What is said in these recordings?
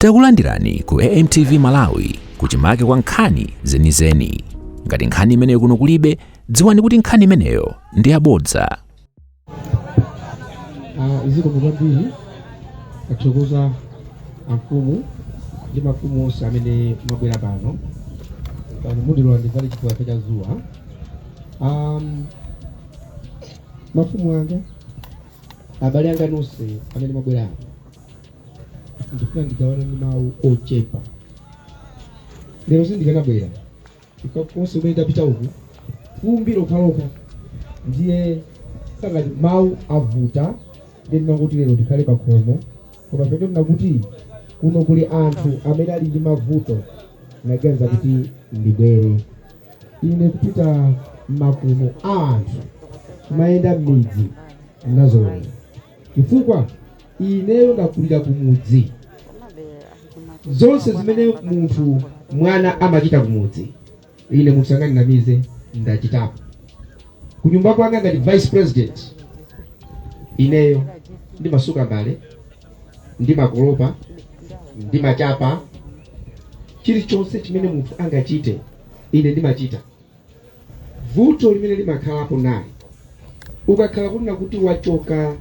Takulandirani ku AMTV Malawi kuchimake kwa nkhani zenizeni. Ngati nkhani imeneyo kuno kulibe, dziwani kuti nkhani imeneyo ndi yabodza. Zikomo kwambiri. Tathokoza amfumu ndi mafumu onse amene mwabwera pano. Pano mundilola ndivale chipewa cha zuwa. Mafumu anga, abale anga nonse amene mwabwera ano, ndifuna ndigawane ndi mawu ochepa. Lero sindikanabwera chifukwa konse kumene ndapita uku fumbi lokhalokha, ndiye sangati mawu avuta, ndiye ndimangoti lero ndikhale pakhomo. Koma chifukwa chonena kuti kuno kuli anthu amene ali ndi mavuto, naganiza kuti ndibwere. Ine kupita m'makomo a anthu, kumayenda m'midzi, ndinazolowera, chifukwa ineyo ndakulira kumudzi. Zonse zimene munthu mwana amachita kumudzi, ine munthu sangandinamize, ndachitapo. Kunyumba kwanga ngati vice president, ineyo ndimasuka mbale, ndimakolopa, ndimachapa, chilichonse chimene munthu angachite ine ndimachita. Vuto limene limakhalapo naye, ukakhala kunena kuti wachoka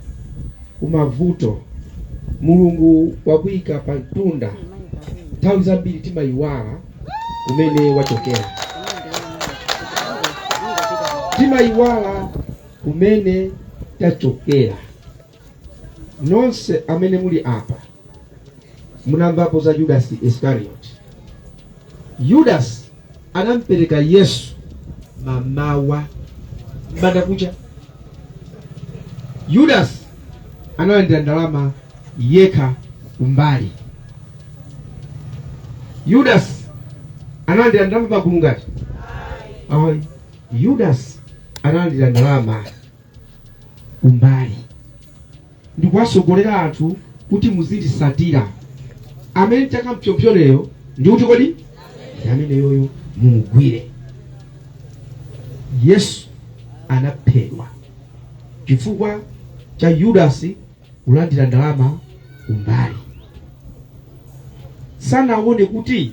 kumavuto, Mulungu wakuyika pa mtunda, nthawi zambiri timayiwala kumene wachokera, timayiwala kumene tachokera. Nonse amene muli apa munamvapo za Judas Iskariot. Judas anampereka Yesu mamawa mbandakucha. Judas analandira ndalama yekha kumbali. Judas analandira ndalama pagulu ngati ayi. Judas analandira ndalama kumbali ndikuwasogolera anthu kuti muzindisatira, amene takampsompsoneyo ndi kuti kodi ndi ameneyoyo, mumugwire. Yesu anaphedwa chifukwa cha Yudasi kulandira ndalama kumbali. Sanaone kuti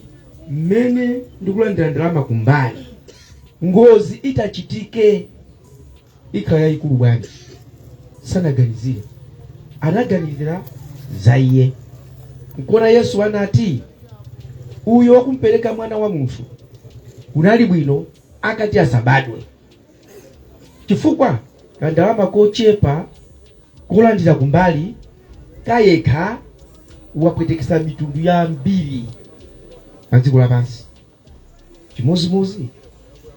mmene ndikulandira ndalama kumbali, ngozi itachitike ikhala yayikulu bwanji. Sanaganizire, anaganizira za iye. Nkona Yesu anati, uyo wakumpereka Mwana wa Munthu kunali bwino akati asabadwe, chifukwa kandalama kochepa kolandira kumbali kayekha wapwetekesa mitundu yambiri pa dziko lapansi. Chimozimozi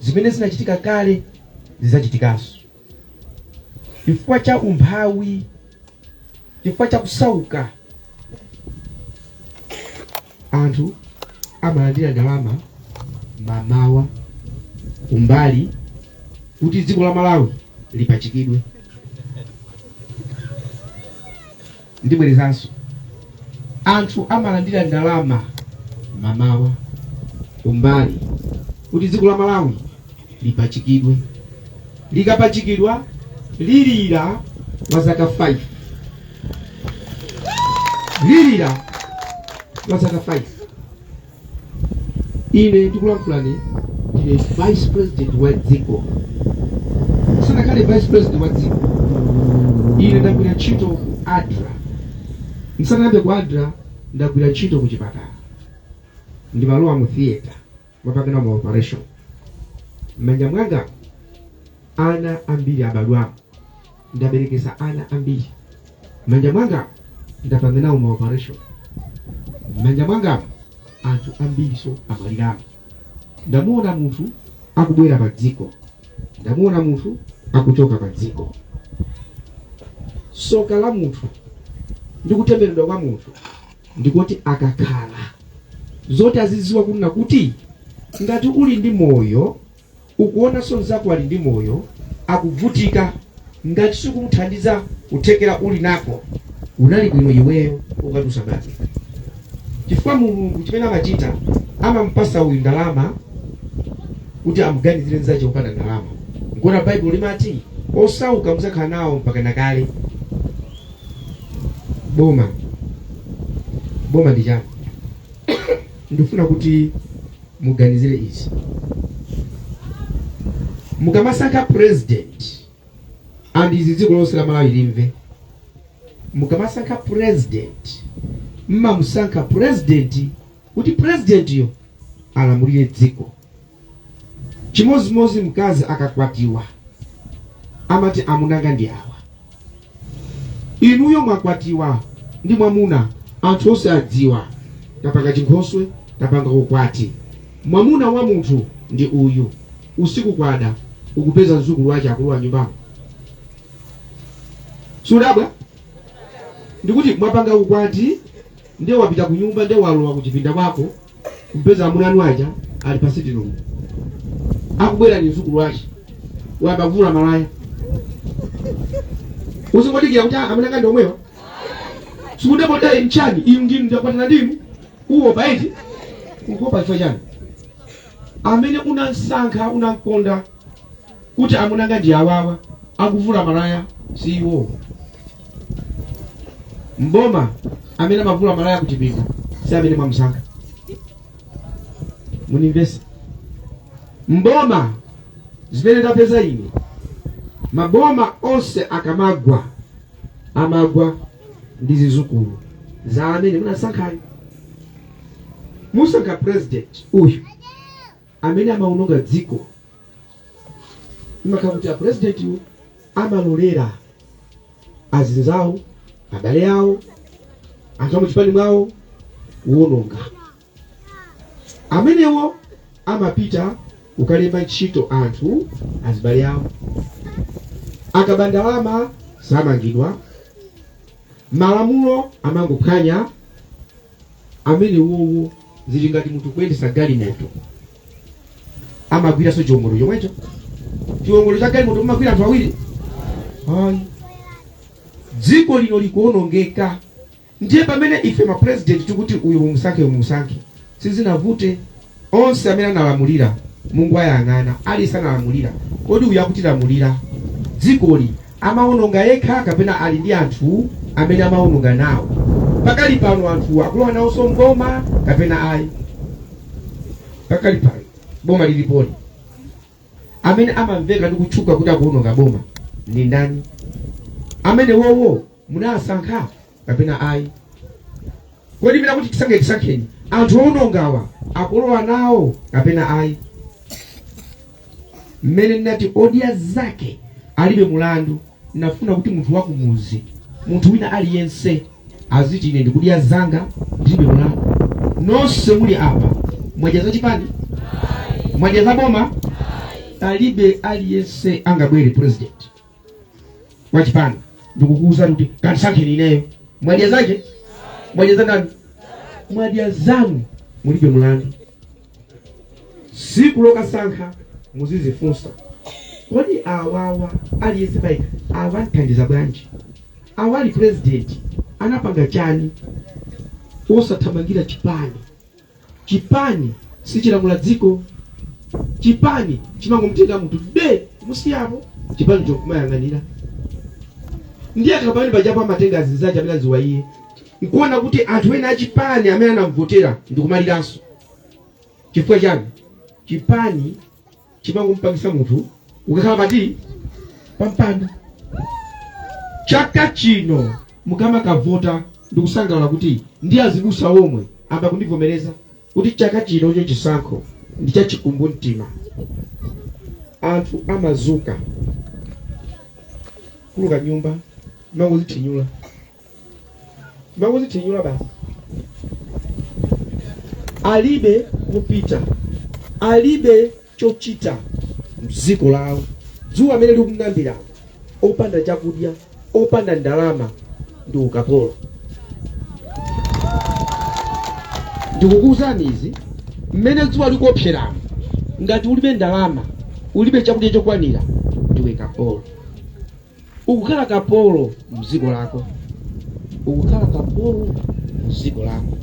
zimene zinachitika kale zidzachitikanso chifukwa cha umphawi, chifukwa cha kusauka. Anthu amalandira ndalama mamawa kumbali kuti dziko la Malawi lipachikidwe. Ndibwerezanso, anthu amalandira ndalama mamawa kumbali kuti dziko la Malawi lipachikidwe. Likapachikidwa lilira kwa zaka 5, lilira kwa zaka 5. Ine ndikulankhulani ndine vice president wa dziko. Sanakhale vice president wa dziko, ine ndagwira ntchito ku ADRA. Nsanayambe ku ADRA, ndagwira ntchito ku chipatala, ndimalowa mu theatre mapangana ma operation. M'manja mwanga ana ambiri abadwamo, ndaberekesa ana ambiri. M'manja mwanga ndapanga nawo ma operation. M'manja mwanga anthu ambiriso amwaliramo. Ndamuona munthu akubwera pa dziko, ndamuona munthu akuchoka pa dziko. Soka la munthu ndi kutembereredwa kwa munthu ndikuti akakhala zoti aziziwa kunena kuti ngati uli ndi moyo, ukuonanso mnzako ali ndi moyo akuvutika, ngati sikumuthandiza kuthekera uli nako, unali bwino iweyo ukati usabadwe. Chifukwa Mulungu chimene amachita, amampasa uyu ndalama kuti amuganizire mnzache kupanda ndalama. Nkona Baibulo limati osauka muzakhala nawo mpaka nakale. Boma, boma ndi chani? Ndifuna kuti muganizire izi mukamasankha president, and izi dziko lonse la Malawi limve. Mukamasankha president, mmamusankha president kuti presidentiyo alamulire dziko. Chimozimozi mkazi akakwatiwa amati, "Amunanga ndi awa." Inuyo mwakwatiwa ndi mwamuna, anthu onse adziwa, tapanga chinkhoswe, tapanga ukwati, mwamuna wa munthu ndi uyu. Usiku kwada, ukupeza mzukulu wache akulowa nyumbamo, sudabwa? Ndikuti mwapanga ukwati, ndiye wapita ku nyumba, ndiye walowa kuchipinda kwako, kumpeza amuna anu aja ali pa sitting room, akubwera ni mzukulu wache, wayamba kuvula malaya. Uzingodikira kuti, "Ah, amuna anga ndi omwewa?" Sikudabota mchani? Inu ndinu ndakwatana ndinu, uwopa eti? Ukuopa chifukwa chani? Amene unansankha, unamkonda kuti amunanga ndi awawa, akuvula malaya si iwo. Mboma amene amavula malaya kuchipinda si amene mwamusankha. Munimvesa? Mboma zimene ndapeza ine, maboma onse akamagwa, amagwa ndi zizukulu za amene munasankhayo. Musankha president uyu amene amaononga dziko, imakhala kuti a president yu amalolera azinzawo, abale awo, anthu amuchipani mwawo kuwononga. Amenewo amapita kukalemba ntchito anthu azibale awo, akaba ndalama samangidwa, malamulo amangophwanya. Amene wowo zili ngati munthu kuyendesa galimoto, amagwiranso chiwongolo chomwecho. Chiwongolo cha galimoto mumagwira anthu awiri? Ayi. Dziko lino likuwonongeka, ndiye pamene ife mapresident tikuti uyu mumusankhe, uyu mumusankhe, sizinavute. Onse amene analamulira, Mungu ayang'ana aliyense analamulira, kodi uyu akutilamulira dzikoli amawononga yekha kapena ali ndi anthu amene amawononga nawo? Pakali pano anthu akulowa nawonso mboma kapena ayi? Pakali pano boma lilipoli, amene amamveka ndi kutchuka kuti akuwononga boma ndi ndani? Amene wowo munasankha kapena ayi? Kodi mina kuti tisankhe, tisankheni, anthu owonongawa akulowa nawo kapena ayi? Mmene ndinati odya zake alibe mulandu, nafuna kuti munthu wakumuzi, munthu wina aliyense aziti, "Ine ndikudya zanga, ndilibe mulandu." Nonse muli apa mwadya za chipani? Mwadya za boma? Palibe aliyense angabwere president wa chipani ndikukuwuzani kuti kandisankheni ineyo. Mwadya zake? Mwadya za ndani? Mwadya zanu, mulibe mulandu. Siku lokasankha muzizifunsa, kodi awawa, aliyense payekha, awa nthandiza bwanji? Awa ali president anapanga chani? Osathamangira chipani. Chipani sichilamula dziko. Chipani chimangomutenga munthu de kumusiyapo, chipani chokumayang'anira. Ndiye akapamene pajapo amatenga azinzache amene aziwa iye, nkuona kuti anthu ena achipani amene anamvotera ndikumaliranso. Chifukwa chani? Chipani chimangompangisa munthu ukakhala pati pampando. Chaka chino mukamakavota, ndikusangalala kuti ndi azibusa omwe amba kundivomereza kuti chaka chinocho chisankho ndi chachikumbumtima. Anthu amazuka kuluka nyumba, mangozithinyula, mangozithinyula basi, alibe kupita, alibe chochita mdziko lawo. Dzuwa amene likung'ambira, opanda chakudya, opanda ndalama, ndi ukapolo. Ndikukuwuzani izi, mmene dzuwa likuopseramo, ngati ulibe ndalama, ulibe chakudya chokwanira, ndiwe kapolo. Ukukhala kapolo mdziko lako, ukukhala kapolo mdziko lako.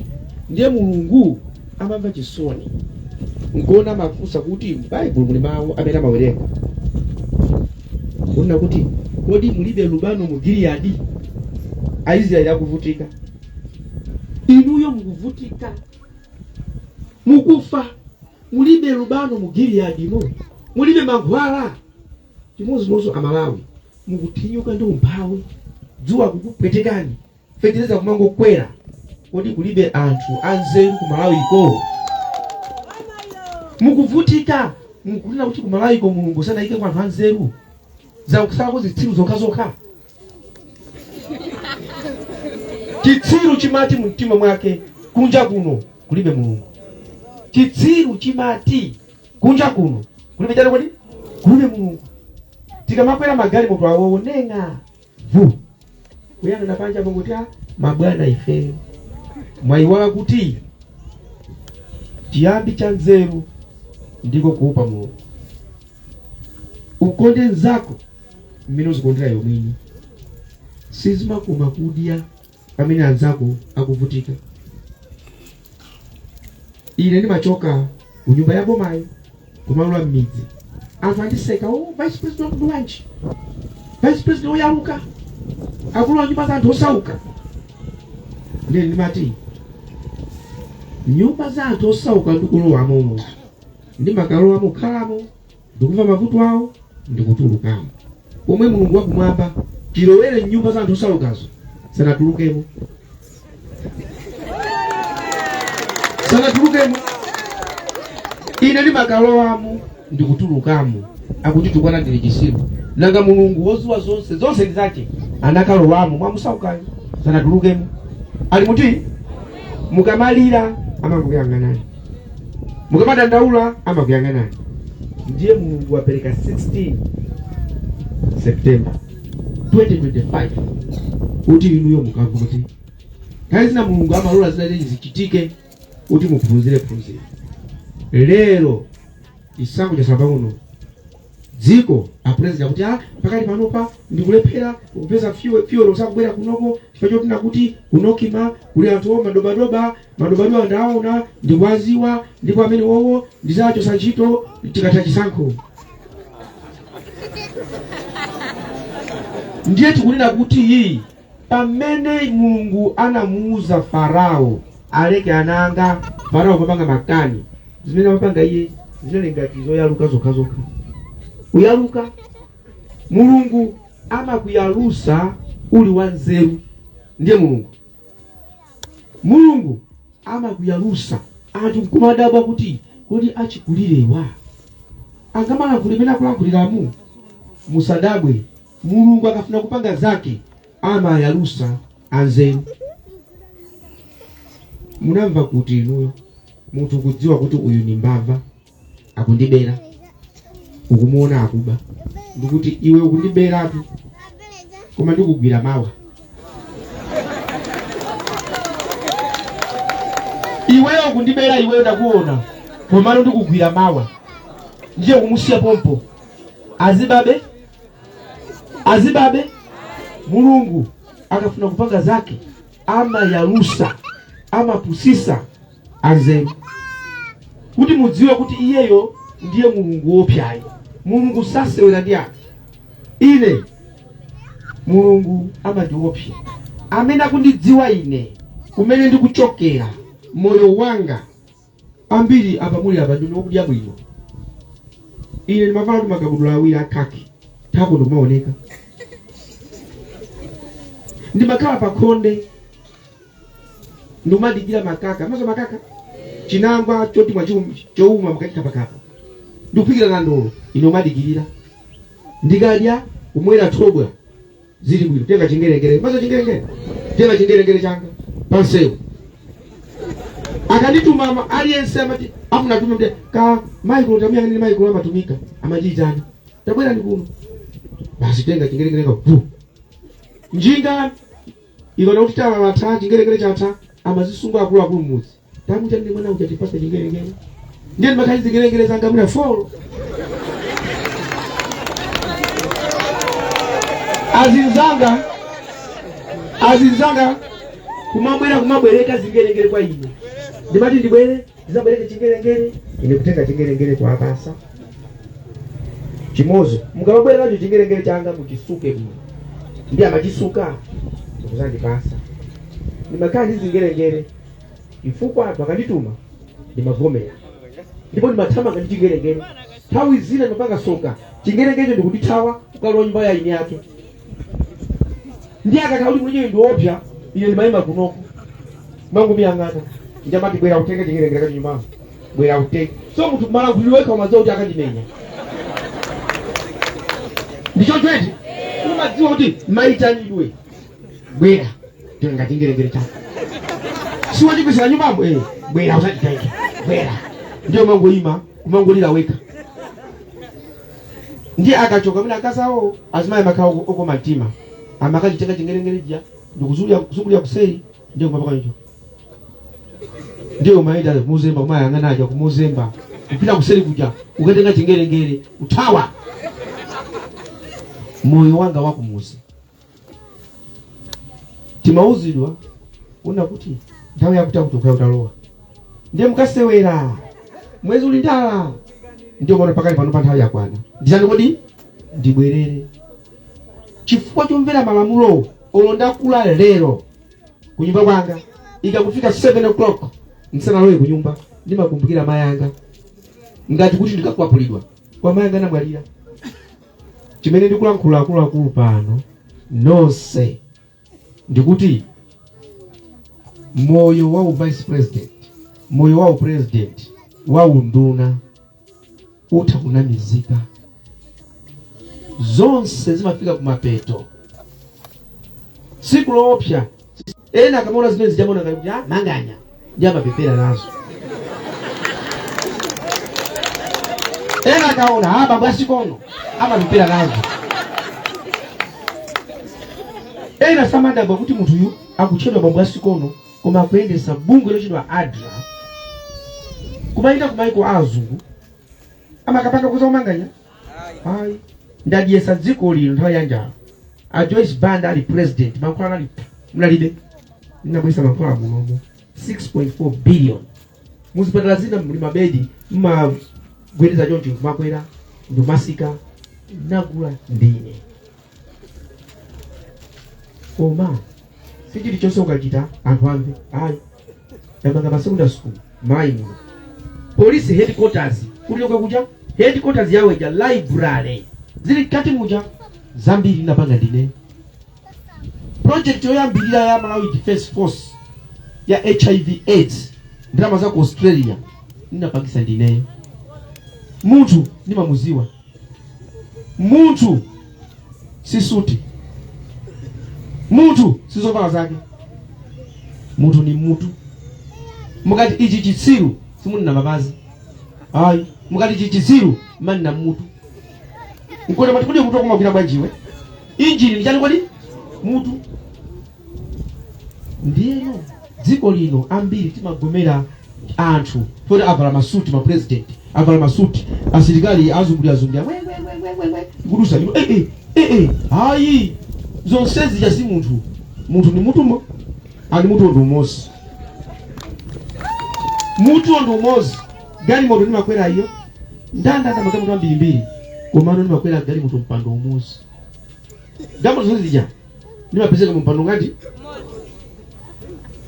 Ndiye Mulungu amamva chisoni, nkuona amafunsa kuti m'Baibulo muli mawu amene amawerenga kunena kuti, "Kodi mulibe lubano mu Giliyadi?" Aisraeli akuvutika, inuyo mukuvutika. Mukufa, mulibe lubano mu Giliyadimo, mulibe mankhwala. Chimodzimodzi Amalawi, mukuthinyuka ndi umphawi, dzuwa kukupwetekani, fetereza kumangokwera. Kodi kulibe anthu anzeru ku Malawiko? Mukuvutika, mukunena kuti ku Malawiko Mulungu sanayike kwa anthu anzeru, zakusalako zitsiru zokhazokha. Chitsiru chimati mu mtima mwake kunja kuno kulibe Mulungu. Chitsiru chimati kunja kuno kulibe chani kodi? Kulibe Mulungu. Tikamakwera magalimoto awowo nenga vu kuyang'ana panja pongoti a mabwana ife mwayiwala kuti chiyambi cha nzeru ndiko kuopa Mulungu. Ukonde nzako mmene uzikondera iwe mwini. Sizimakoma kudya pamene anzako akuvutika. Ine ndimachoka ku nyumba ya bomayi kumalowa m'midzi, anthu andiseka, "Oh, vice president wakuti wanji, vice president woyaluka akulowa nyumba za anthu osauka." Ndiye ndimati nyumba za anthu osauka ndikulowamo, ndimakalowamo khalamo, ndikumva mavuto awo, ndikutulukamo. Pomwe Mulungu wakumwamba chilowere nyumba za anthu osaukazo sanatulukemo, sanatulukemo. Ine ndimakalowamo ndikutulukamo, akunditukwana ndili chisiru. Nanga Mulungu woziwa zonse, zonse ndi zache, anakalowamo mwamusaukayo sanatulukemo. Ali muti mukamalira amakuyang'anani, mukamadandaula amakuyang'anani. Ndiye Mulungu wapereka 16 September 2025 kuti inuyo mukavote. Nthawi zina Mulungu amalola zina zenji zichitike kuti muphunzire phunziro. Lero chisankho chasala pang'ono, dziko apresident kuti pakali panopa ndikulephera kupeza fuel usakubwera kunoko chifukwa chotina kuti kunokima kuli anthu o madobadoba madobadoba ndaona ndikuwaziwa, ndipo amene wowo ndizachosa ntchito tikatha chisankho. Ndiye tikunena kuti iyi pamene Mulungu anamuuza Farao aleke ananga, Farao papanga makani zimene amapanga iye zinali ngati zoyaluka zokhazokha. Kuyaluka, Mulungu amakuyalusa uli wanzeru. Ndiye Mulungu amakuyalusa anthu nkumadabwa kuti kodi achikulirewa angamalankhule imene akulankhuliramu. Musadabwe, Mulungu akafuna kupanga zake amayalusa anzeru. Munamva kuti inuyo munthu kudziwa kuti uyu ni mbava akundibera, ukumuona akuba, ndikuti iwe ukundiberatu koma ndikugwira mawa. Iweyo ukundibera, iweyo ndakuona, komano ndikugwira mawa. Ndiye kumusiya pompo azibabe, azibabe. Mulungu akafuna kupanga zake amayalusa, amapusisa anzeru kuti mudziwe kuti iyeyo ndiye Mulungu wopyayo. Mulungu sasewera ndi anthu. Ine Mulungu amandiopsa. Amene akundidziwa ine kumene ndikuchokera, moyo wanga, ambiri apa muli apa ndinu okudya bwino. Ine ndimavala kuti makabudula awiri akhaki thako ndikumaoneka, ndimakhala pa khonde ndikumadikira makaka maso makaka chinangwa choti chouma mukachikapakapa ndikuphikira na ndolo. Ine umadikirira ndikadya kumwera thobwa zili bwino, tenga chingerengere maso chingerengere, tenga chingerengere changa pansewu. Akandituma aliyense amati afuna tume mte ka Michael tamuyang'anire Michael amatumika amachitana tabwera ndi kuno basi, tenga chingerengere ka vu njinga ikona kuti talalata chingerengere chatha amazisunga akuluakulu mudzi tamucha ndi mwana uja tipase chingerengere. Ndiye ndimakhali zingerengere zanga muna folo azinzanga azinzanga kumabwera kumabwereka zingerengere kwa ine. Ndimati ndibwere ndizabwereke chingerengere, ine kutenga chingerengere kwa apasa chimozo. Mukamabwera nacho chingerengere changa muchisuke bwino, ndi amachisuka ndikuzandipasa. Ndimakhala ndi zingerengere chifukwa anthu akandituma. Ndimavomera ndipo ndimathamanga ndi chingerengere. Nthawi zina ndimapanga soka, chingerengerecho ndikutithawa kukalowa nyumba ya ine yake. Ndiye akakhala kuti mwenyeyo ndiopsa, ine ndimayima kunoko mangomiyang'ana, ndamati bwera utenge chingerengere kacho nyumbamo, bwera utenge. So munthu malankhuliro wekha umadziwa kuti akandimenya. Ndichoncho eti? Umadziwa kuti maitanidwe, bwera tenga chingerengere chako, siwachipisira nyumbamo, eh, bwera usachitenge, bwera. Ndiye umangoyima kumangolira wekha. Ndiye akachoka mwina akazawo azimayi amakhala okoma mtima, amakachitenga chingerengere chija ndikuzungulira kuzungulira kuseri, ndiye kumapaka icho. Ndiye umayenda kumuzemba, kumayang'ana aja kumuzemba, kupita kuseri kuja ukatenga chingerengere kuthawa. Moyo wanga wakumuzi timauzidwa una kuti nthawi yakuti akuti ukhala utalowa, ndiye mukasewera mwezi uli ndala. Ndiye umaona pakali pano pa nthawi yakwana, nditani kodi? Ndibwerere. Chifukwa chomvera malamulo, olo ndakula lero, kunyumba kwanga ikakufika 7 o'clock ndisanalowe kunyumba ndimakumbukira mayi anga, ngati kuti ndikakwapulidwa kwa mayi anga namwalira. Chimene ndikulankhula akuluakulu pano nonse ndikuti moyo wa vice president, moyo wa president, wa unduna utha kunamizika. Zonse zimafika kumapeto, tsiku loopsa. Ena akamaona zimene zijamaona ngati kuti ah, manganya, ndi amapepera nazo. Ena akaona ah, bambo asikono, amapepera nazo. Ena samadabwa kuti munthuyu akutchedwa bambo asikono koma akuyendesa bungwe lochedwa ADRA, kumayenda kumaiko a azungu, amakapanga kuza kumanganya. Ayi, ndadyesa dziko lino nthawi ya njala. A Joyce Banda ali president, mankhwala ali mnalibe, ndinabwesa mankhwala munomo 6.4 billion. Muzipatala zina muli mabedi mmagwedeza choncho kumakwera ndikumasika, nagula ndine. Koma si chilichonse ukachita anthu amve, ayi. Ndamanga ma secondary school mayi muno, police headquarters kulilongwe kuja, headquarters yawo ija, library zili mkati muja, zambiri ndinapanga ndine. Project yoyambirira ya Malawi Defense Force ya HIV AIDS, ndalama za ku Australia, ndinapangisa ndineyo. Munthu ndimamuziwa munthu si suti, munthu si zovala zake, munthu ni mutu. Mukati ichi chitsiru simunena mapazi, ayi. Mukati ichi chitsiru manena mutu. Nkona mati kodi mutu wakumagwira bwanjiwe injini ndi chani kodi mutu? Ndiyeno dziko lino ambiri timagomera anthu poti avala masuti, ma president avala masuti, asilikali azungulira we we we we we we kudusa ino, eh eh eh eh, ayi. Zonsezi chasi munthu, munthu ni mutumo ani mutu ndi umozi, mutu ndi umozi. Galimoto ndimakwera iyo ndandanda magalimoto ambirimbiri, komano ndimakwera galimoto mpando umozi. Galimoto zonse zija ndimapezeka mu mpando ngati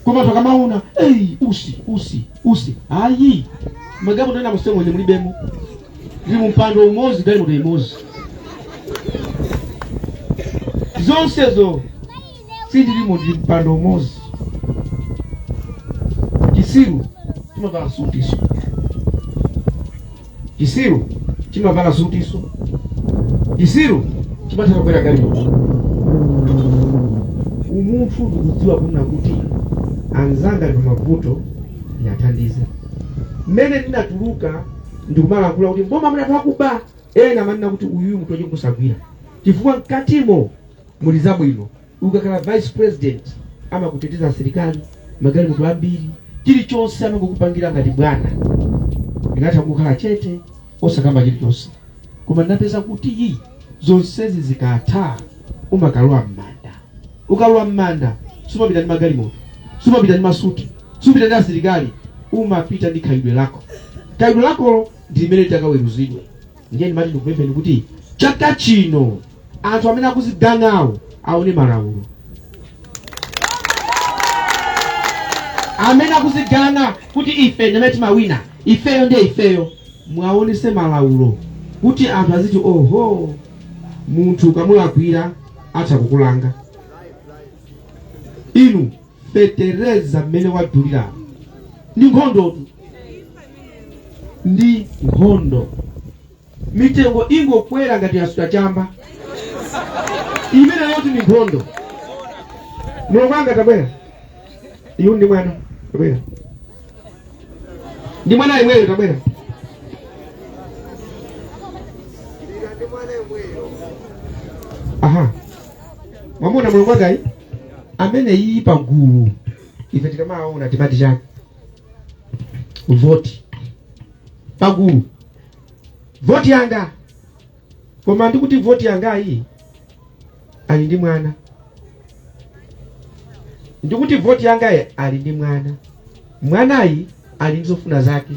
koma takamaona ei usi usi usi, ayi. Magalimoto ena musengone mulibemo, ndili mu mpando umozi, galimoto imozi. Zonsezo sindilimo, ndili mpando umozi. Chisiru chimavala sutiso, chisiru chimavala sutiso, chisiru chimatha kukwera galimoto. Umunthu ndikudziwa kunena kuti anzanga ali pamavuto, ndiyathandize. Mmene ndinatuluka ndikumalankhula kuti mboma muli anthu akuba, ena amanena kuti uyuyu munthu wachingusagwira, chifukwa mkatimo muli zabwino. Ukakhala vice president amakuteteza asilikali, magalimoto ambiri, chilichonse amangokupangira ngati bwana. Ndinatha kukhala chete osakamba chilichonse, koma ndinapeza kuti yi zonsezi zikatha umakalowa m'manda. Ukalowa m'manda sumapita ndi magalimoto, sumapita ndi masuti, sumapita ndi asilikali, umapita ndi khalidwe lako. Khalidwe lakolo ndi limene litakaweruzidwe. Ndiye ndimati ndikupempheni kuti chaka chino anthu amene akuzigangawo aone malawulo. Amene akuzigana kuti ife ndamene timawina, ifeyo ndiye ifeyo, mwaonese malaulo kuti anthu aziti, oho, munthu ukamulakwira atha kukulanga. Inu, fetereza mmene wadulira ndi nkhondotu, ndi nkhondo. Mitengo ingokwera ngati yasuta chamba, imene yoti ndi nkhondo. Mulongo wanga, tabwera. Iyu ndi mwana, tabwera, ndi mwana imweyo, tabwera. Aha, mwamuna mulongo wangayi amene iyi pagulu ife tikamaona timati chani? Voti pagulu, voti yanga. Koma ndikuti voti yangayi ali ndi mwana, ndikuti voti yangayi ali ndi mwana, mwanayi ali ndi zofuna zake.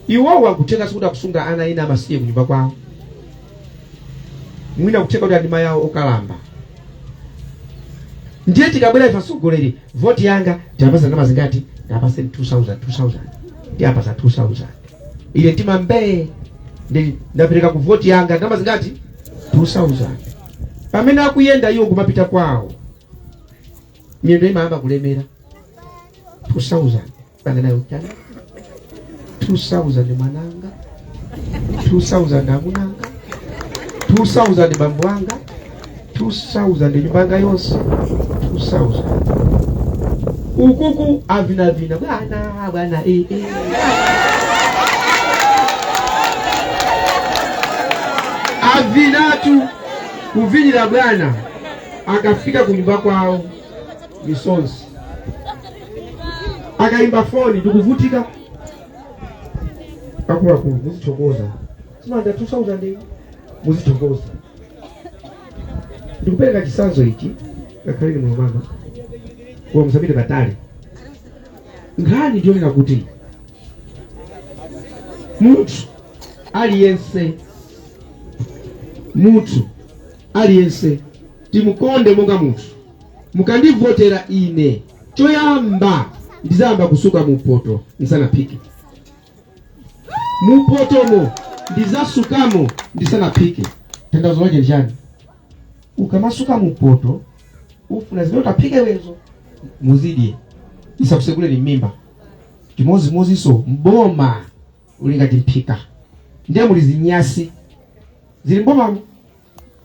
Iwowa kutheka sikuti akusunga ana ena amasiye kunyumba kwawo, mwina kutheka kuti andi mayi awo okalamba. Ndiye tikabwera ife atsogoleri, voti yanga, tiapasa ndalama zingati? Tiapase 2000, 2000, tiapasa 2000. Ine mtima mbee, ndapereka ku voti yanga ndalama zingati? 2000. Pamene akuyenda iwo kumapita kwawo, miyendo imayamba kulemera. 2000 panga nayo chana 2000, mwananga 2000, amunanga 2000, bambo anga 2000, nyumba yanga yonse 2000. Ukuku avinavina, bwana bwana, eh, eh. Avinatu kuvinira bwana, akafika kunyumba kwawo misonzi, akayimba foni, ndikuvutika. Akuluakulu, muzithokoza, simanda 2000, muzithokoza. Ndikupereka chisanzo ichi, ngakhale ni mulomanga koma musapite patali. Nkhani ndiyonena kuti munthu aliyense, munthu aliyense timukonde monga munthu. Mukandivotera ine, choyamba ndizayamba kusuka mupoto ndisanaphike. Mupotomo ndizasukamo ndisanaphike. Tanthauzo lake chani? Ukamasuka mupoto, ufuna zimene utaphike wezo muzidye, isakusekuleni m'mimba. Chimozimozinso mboma uli ngati mphika, ndiye muli zinyasi zili mbomamo.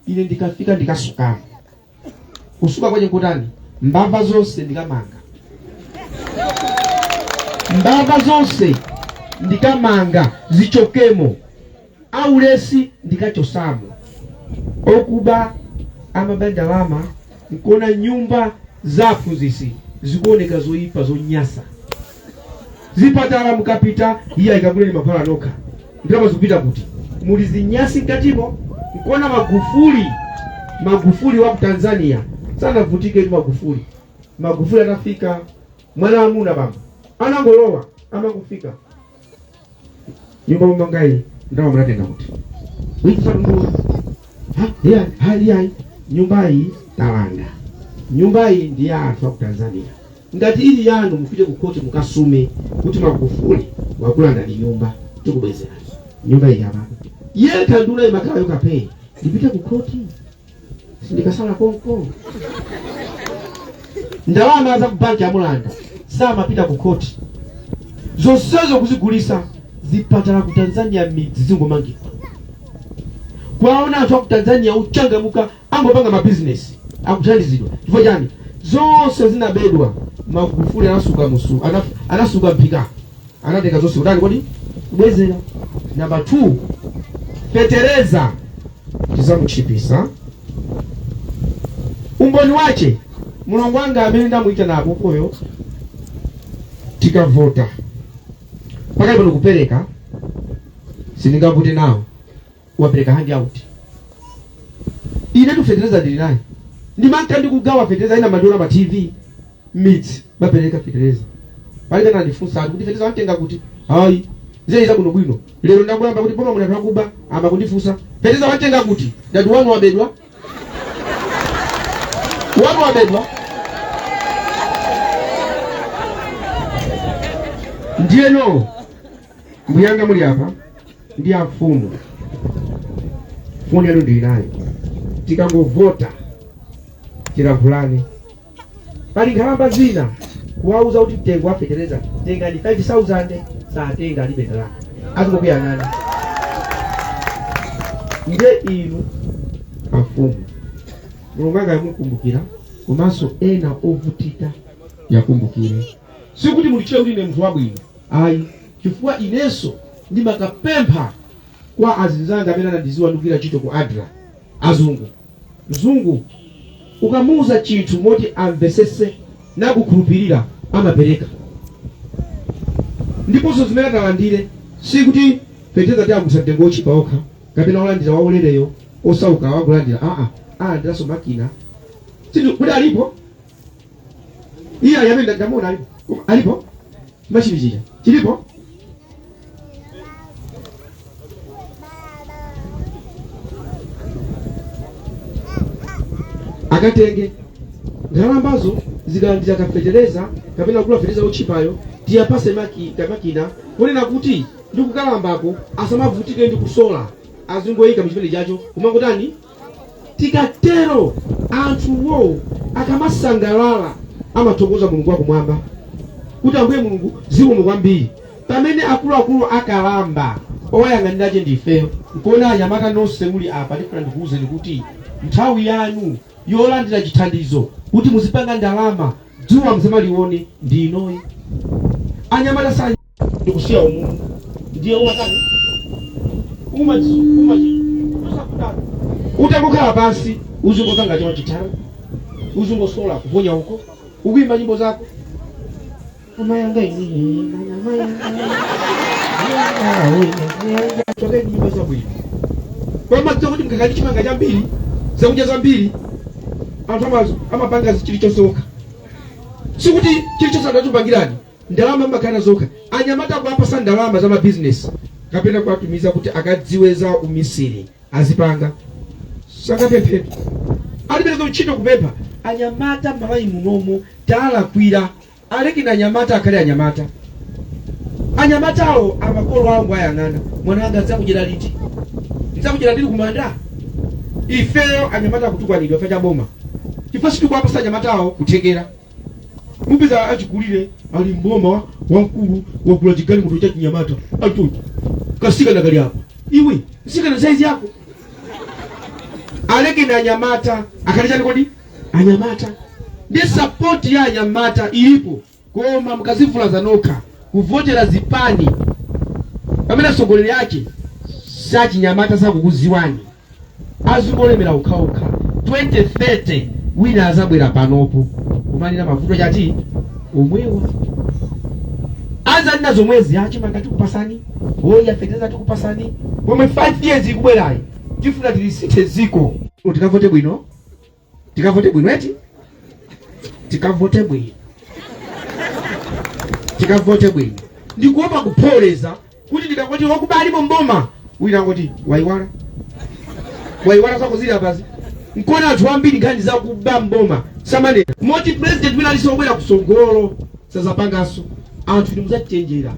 Ine ndikafika ndikasukamo. Kusuka kwache nkutani? Mbava zonse ndikamanga, mbava zonse ndikamanga zichokemo, aulesi ndikachosamo, okuba amaba ndalama. Nkona nyumba za aphunzitsi zikuoneka zoyipa, zonyasa. Zipatala mukapita, iye ayikaguleni mankhwala nokha, ndalama zikupita kuti? Muli zinyasi mkatimo. Nkona Magufuli, Magufuli wa ku Tanzania sanavutike ndi Magufuli. Magufuli atafika, mwana wamuna bambo anangolowa, amangofika, nyumba mumangayi ndalama munatenga kuti? Wikufatunduwa iyayi, nyumbayi talanda, nyumbayi ndi ya anthu aku Tanzania. Ngati ili yanu, mupite ku khoti mukasume kuti Magufuli wakulandani nyumba, tikubwezerani nyumba iyi. Apapa yekha nduna imakhala yokapee, ndipite ku khoti, sindikasala konko. Ndalama za ku banki amulanda, samapita ku khoti, zonsezo kuzigulisa. Zipatala ku Tanzania, midzi zingomangidwa. Kwaona anthu aku Tanzania uchangamuka, angopanga mabizinesi, akuthandizidwa. Chifukwa chani? Zonse zinabedwa, Magufuli anasuka musu, anasuka mphika, anatenga zonse kutani kodi? Kubwezera. Namba 2, fetereza tizamutchipisa. Umboni wache mulongo wanga amene ndamuyita napopoyo, tikavota pakali pano kupereka sindingavute nawo, wapereka hand out. Ine tufetereza ndili naye, ndimanka ndikugawa fetereza, ina mandiona pa TV midzi bapereka fetereza, palibe nandifunsa ati kuti fetereza wantenga kuti. Hayi, zili zabwino bwino. Lero ndakuyamba kuti boma muna twakuba, amba kundifunsa fetereza wantenga kuti, ndati wanu wabedwa, wanu wabedwa. Ndiyeno mbuyanga muli apa ndi amfumu, foni yanu ndili nayo. Tikangovota tilankhulane. Pali nkhalamba zina kuwauza kuti mtengo wa fetereza tengani 5000, satenga, alibe ndalama, azingokuyang'ana. Nde inu amfumu, Mulungu anga yamukumbukira, komanso ena ovutika yakumbukire. Sikuti mulichire kuti ine munthu wabwino, ayi, chifukwa inenso ndimakapempha kwa azinzanga amene anandiziwa ndikugwira ntchito ku ADRA, azungu. Mzungu ukamuuza chinthu moti amvesese nakukhulupirira, amapereka. Ndiponso zimene atalandire, sikuti fetereza tiagulitsa mtengo wochipa okha kapena olandira waulereyo osauka wakulandira, aa, alandiranso makina. Sindi kuti alipo iye ayamene ndamuona alipo. Koma alipo machini chija chilipo. Akatenge nkhalambazo zikalandira kafetereza kapena kugula fetereza otchipayo, tiyapase kamakina kunena kuti ndikukalambako asamavutike ndi kusola, azingoyika muchimene chacho kumangotani. Tikatero anthuwo akamasangalala amathokoza Mulungu wakumwamba kuti Ambuye Mulungu zikomo kwambiri, pamene akuluakulu akalamba owayang'anirache ndifeyo. Nkuona anyamata nonse muli apa, ndifuna ndikuwuzeni kuti nthawi yanu yolandira chithandizo kuti muzipanga ndalama dzuwa muzamalione ndi inoyi. Anyamata sa ndikusiya umumu ndiye umatani umachi utangokhala pansi uzingopanga chawa chitara, uzingosola kuponya uko, ukuimba nyimbo zako, amayanga ini amayanga chokeni nyimbo zabwino pamadziwa kuti mkakati chimanga chambiri, zakudya zambiri, anthu amapanga chilichonse okha. Sikuti chilichonse anachipangirani ndalama, amakhala zokha. Anyamata kuwapasa ndalama za mabizinesi kapena kuwatumiza kuti akadziwe za umisiri azipanga, sakapemphera, alipereka ntchito kupempha. Anyamata Malawi munomo talakwira. Alekeni anyamata akhale anyamata. Anyamatawo amakolo angu ayang'ana, mwana wanga adzakudyera liti? Ndidzakudyera ndili kumanda? Ifeyo anyamata akutukwanidwa ife chaboma chifukwa sitikuwapasa anyamatawo kuthekera. Mupeza achikulire ali mboma wamkulu, wagula chigalimoto cha chinyamata, alichochi kasikana kali apa. Iwe msikana, saizi yako. Alekeni anyamata akhale chani kodi? Anyamata. Ndi support ya anyamata ilipo, koma mukazivulaza nokha kuvotera zipani pamene atsogoleri ake sachinyamata sakukuziwani, azingolemera okhaokha, 2030 wina azabwera panopo kumanena mavuto chati omwewa, azanena zomwezi, achimanga tikupasani, oya fetereza tikupasani. Pomwe 5 years ikubwerayi tifuna tilisinthe ziko. Tikavote bwino, tikavote bwino eti, tikavote bwino, tikavote bwino. Ndikuopa kupholeza kuti ndikangoti wakuba alimo mboma, wina angoti waiwala, waiwala zako zili apazi. Nkona anthu ambiri nkhani zakuba mboma samanena, moti president wina aliso obwera kusogolo sazapanganso. Anthu ndi muzachenjera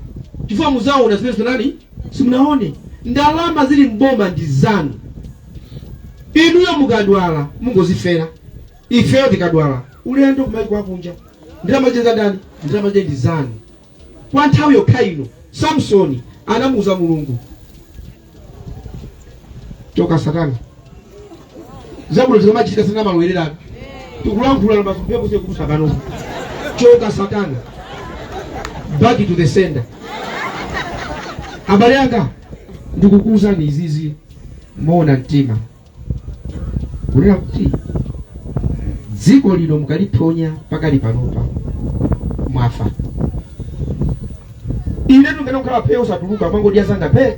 chifukwa muzaona zimene zinali simunaone. Ndalama zili mboma ndi zanu inuyo. Mukadwala mungozifera. Ifeyo tikadwala ulendo kumaiko akunja, ndalama za ndani? Ndalama ndi zanu kwa nthawi yokha ino. Samsoni anamuuza Mulungu, choka Satana. Zabwino zikamachitika sana malowererabe, tikulankhula na mazumphepo sekutusa panopo. Choka Satana, back to the sender. Abale anga, ndikukuuzani izizi moona mtima kunena kuti dziko lino mukaliphonya pakali panopa mwafa. Ine tungene kukhala phe osatuluka mangodya zanga phe,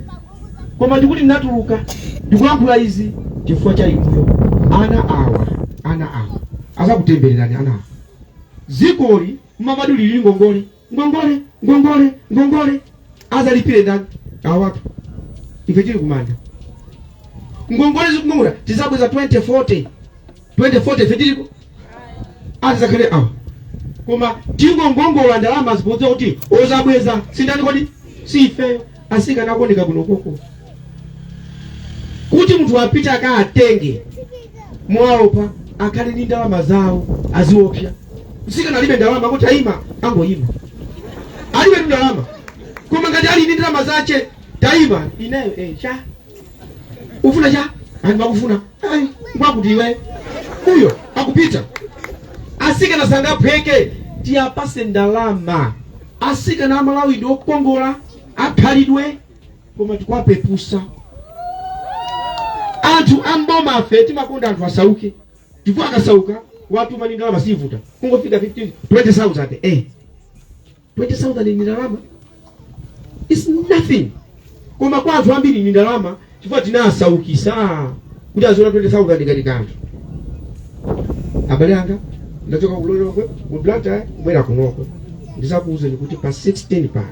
koma ndikuti ndinatuluka ndikulankhula izi chifukwa cha inuyo. Ana awa, ana awa azakutembererani. Ana awa, dzikoli mmamadu lili ngongole, ngongole, ngongole, ngongole, azalipire ndani? Awatu ife tili kumanda. Ngongole zikungongola tizabweza 2040. 2040 ife tiliko? Azizakhale awa. Koma tingongongola ndalama zipodza kuti ozabweza sindani kodi? Si ifeyo. Asikana akuoneka kuno koko kuti munthu apite akaatenge mwaopa akhale ndi ndalama zawo, aziopsa. Msikana alibe ndalama kuti ayima, angoyima, alibe ndi ndalama. Koma ngati ali ndi ndalama zache, tayima ineyo, cha ufuna cha anthu akufuna, ayi ngwakuti iwe uyo akupita. Asikana sangaphweke, tiyapase ndalama. Asikana amalawi ndi okongola, akhalidwe, koma tikwapepusa. Anthu amboma afe timakonda anthu asauke, chifukwa akasauka watuma ndi ndalama sivuta, kungofika 15 20,000, 20,000 ni ndalama, it's nothing. Koma kwa anthu ambiri ni ndalama, chifukwa tinasaukisa kuti aziona 20,000 ngati kanthu. Abale anga, ndachoka kulolokwe ku Blantyre kubwera kunoko, ndizakuwuzeni kuti pa 16 pano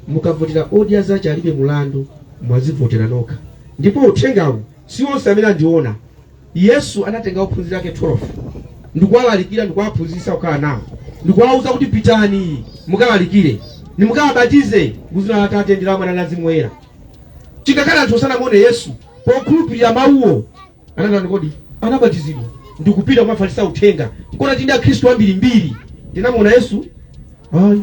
mukavotera Odya Zake Alibe Mulandu, mwazivotera nokha. Ndipo uthengawu si onse amene andiona. Yesu anatenga ophunzira ake 12 ndikuwalalikira, ndikuwaphunzitsa kukhala nawo, ndikuwawuza kuti pitani mukalalikire nimukawabatize muzina la Atate ndi la Mwana ndi la Mzimu Woyera. Chikakhala anthu osanamuone Yesu, pokhulupirira mawuwo anatani kodi? Anabatizidwa ndikupita kumafalitsa uthenga. Kona tindi akhristu ambirimbiri tinamuona Yesu? Ayi,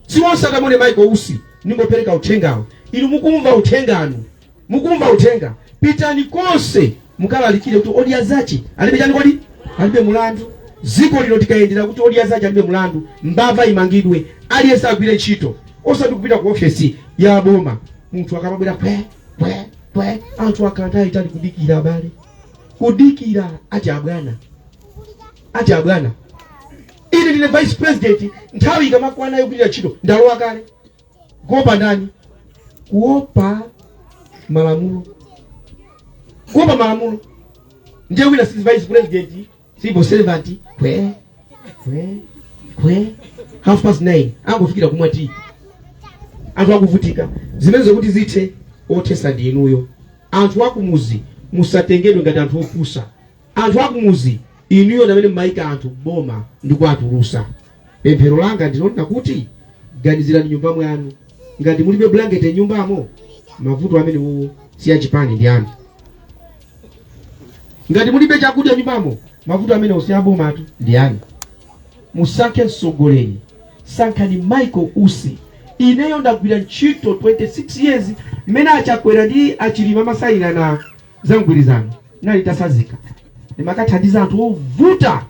si onse atamuone Michael Usi. Ningopereka uthengawo, inu mukumva uthenganu, mukumva uthenga, pitani konse mukalalikire kuti Odya Zake alibe chani kodi? Alibe mulandu. Dziko lino tikayendera kuti Odya Zake alibe mulandu, mbava imangidwe, aliyense agwire ntchito, osati kupita ku ofesi ya boma munthu akamabwera kwe kwe kwe. Anthu akhala nthawi itali kudikira, abale, kudikira ati abwana, ati abwana. Ine ndine vice president, nthawi ikamakwana yogwirira ntchito ndalowa kale. Kuopa ndani? Kuopa malamulo, kuopa malamulo. Ndiye wina si vice president, civil servant, kwe kwe kwe, 9:30 angofikira kumwa tea, anthu akuvutika. Zimene zokuti zithe, othesa ndi inuyo anthu akumuzi. Musatengedwe ngati anthu opusa. Anthu akumuzi, inuyo ndamene mmayika anthu boma ndi kuwatulusa. Pemphero langa ndilonena kuti ganizirani nyumba mwanu. Ngati mulibe blanket nyumbamo, mavuto amene wowo si achipani, ndi anu. Ngati mulibe chakudya nyumbamo, mavuto amene si abomatu, ndi anu. Musankhe mtsogoleri, sankhani Michael Usi. Ineyo ndagwira ntchito 26 years. Mmene achakwera ndi achilima amasayinana za mgwirizano, nali tasazika, ndimakathandiza anthu ovuta.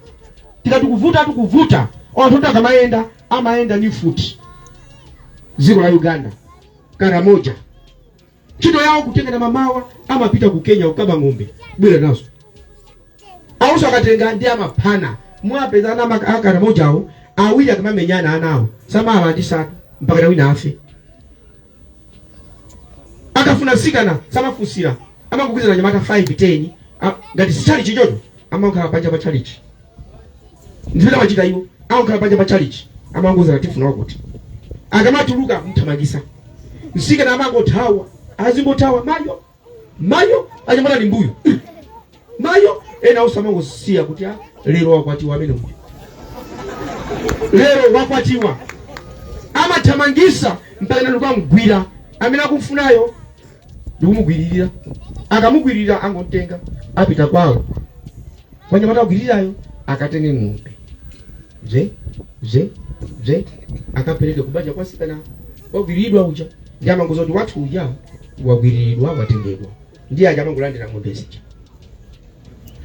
Tikati kuvuta, tikuvuta anthu kuti akamayenda amayenda ndi mfuti. Dziko la Uganda, Karamoja, ntchito yawo kutengana mamawa, amapita ku Kenya kukaba ng'ombe, bwera nazo. Awuso akatenga ndi amaphana. Mwapeza ana akaramojawo awiri akamamenyana, anawo samala ndi satu mpaka wina afe. Akafuna sikana samafunsira, amangogwizana nyamata 5 10, ngati si chalichi chocho amakhala panja pa chalichi. Ndipita machita iwo amakhala panja pa chalichi, amangozana tifuna wakuti. Akamatuluka mthamangisa msikana, amangothawa, azingothawa, mayo mayo, anyamata ni mbuyo mayo. Ena awuso amangosiya kuti ah, lero wakwatiwa amene uja, lero wakwatiwa. Amathamangisa mpaka ndikamugwira amene akumfunayo ndikumugwiririra. Akamugwiririra angomtenga, apita kwawo kwanyamata agwirirayo, akatenge ng'ombe zve zve zve, akapereke kubanja kwa sikana wagwiriridwa uja. Ndi amangoza kuti wathu uja wagwiriridwa, watengedwa. Ndiye aja amangolandira ng'ombe zija.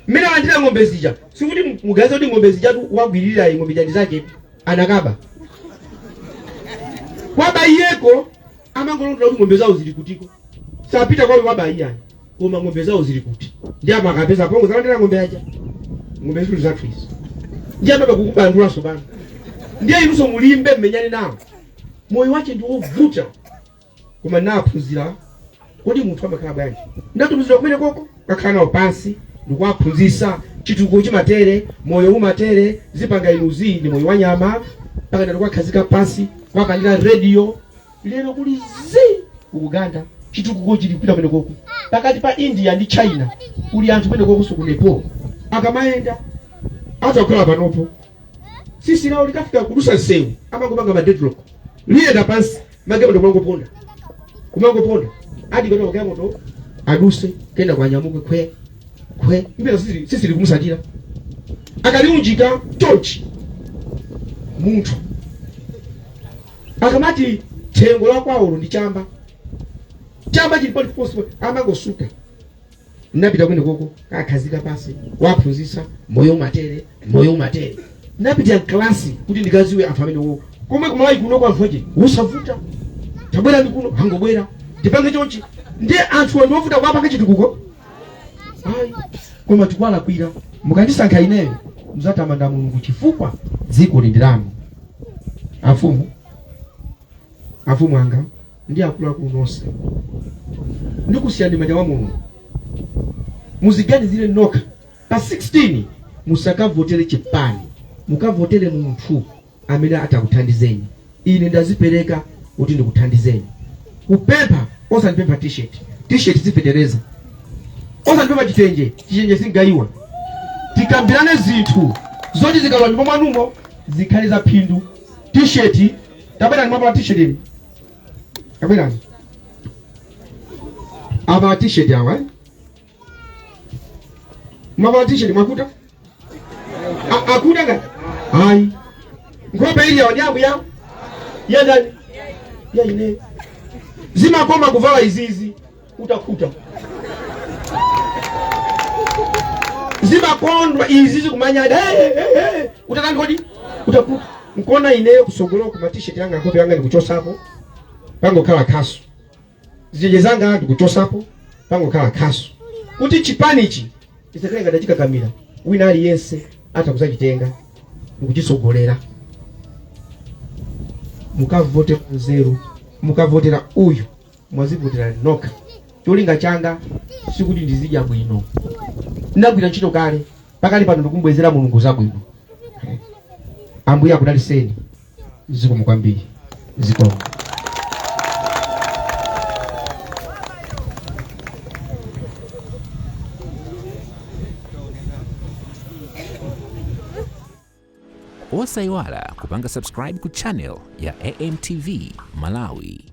Mmene alandira ng'ombe zija, sikuti mugaze kuti ng'ombe zijatu wagwiririra ng'ombe jandi zake anakaba kwaba iyeko. Amangolondola kuti ng'ombe zawo zili kutiko, sapita kwawo waba iyani, koma ng'ombe zawo zili kuti. Ndi ama akapeza pongo zalandira ng'ombe aja, ng'ombe zithu zathu izi. Ndi amaba kukubandulanso pano. Ndiye inunso mulimbe, mmenyane nawo. Moyo wache ndi wovuta, koma naphunzira kodi munthu amakhala bwanji. Ndatumizidwa kumene koko, kakhala nawo pansi ndikuwaphunzitsa chitukuko chimatere, moyo umatere, zipanga inuzi ndi moyo wa nyama, mpaka ndikuwakhazika pansi kwapangira radio. Lero kuli zi ku Uganda, chitukuko chili kupita kumene koko. Pakati pa India ndi China kuli anthu kumene kokonso ku Nepal. Akamayenda atakhala panopo Sisi lawo likafika kudusa nsewu, amangopanga ma deadlock, liyenda pansi, magalimoto kumangoponda, kumangoponda, adi kwenda magalimoto aduse, kenda kwanyamuke kwe kwe, mpeza sisi sisi likumusatira akaliunjika chonchi. Munthu akamati thengo la kwawolo ndi chamba, chamba chili paliponse, amangosuta. Napita kwene koko, kakhazika pasi, waphunzitsa moyo umatere, moyo umatere. Napita mklasi kuti ndikaziwe anthu amenewo komwe kumalawi kuno kwa anthu ache usavuta, tabwerani kuno, angobwera tipange chonchi. Ndiye anthu ndiovuta kuwapanga chitukuko, ayi, koma tikwalakwira. Mukandisankha ineyo, muzatamanda Mulungu chifukwa dziko lindi lanu. Afumu, afumu anga ndi akuluakulu nonse, ndikusiyani manja wa Mulungu. Muziganizire nokha. Pa 16 musakavotere chipani, mukavotere munthu amene atakuthandizeni. Ine ndazipereka kuti ndikuthandizeni. Kupempha, osandipempha T-shirt, T-shirt zifetereza, osandipempha chitenje, chitenje singayiwa. Tikambirane zinthu zoti zikalowa nyumba mwanumo zikhale za phindu. T-shirt, tabwerani, mwavala T-shirt inu, tabwerani apa, T-shirt awa, eh? Mwavala T-shirt, mwakuta. Akuda ngati ayi, nkhope ili yawo ndi yawo ya ndani? Ya ine. Zimakoma kuvala izizi utakhuta, zimakondwa izizi kumanyada, hey, hey, hey. Utatani kodi? Utakhuta. Nkona ineyo kusogolo kuma T-shirt yanga nkhope yanga ndikuchosapo, pangokhala khasu. Zitenje zanga ndikuchosapo, pangokhala khasu, kuti chipanichi chisakhale ngati chikakamira. Wina aliyense atha kuzachitenga ndikuchitsogolera. Mukavote nzeru, mukavotera uyu mwazivotera nokha. Cholinga changa sikuti ndizidya bwino, ndinagwira ntchito kale. Pakali pano ndikumbwezera Mulungu zabwino. Ambuye akudaliseni. Zikomo kwambiri, zikomo. Osayiwala kupanga subscribe ku channel ya AMTV Malawi.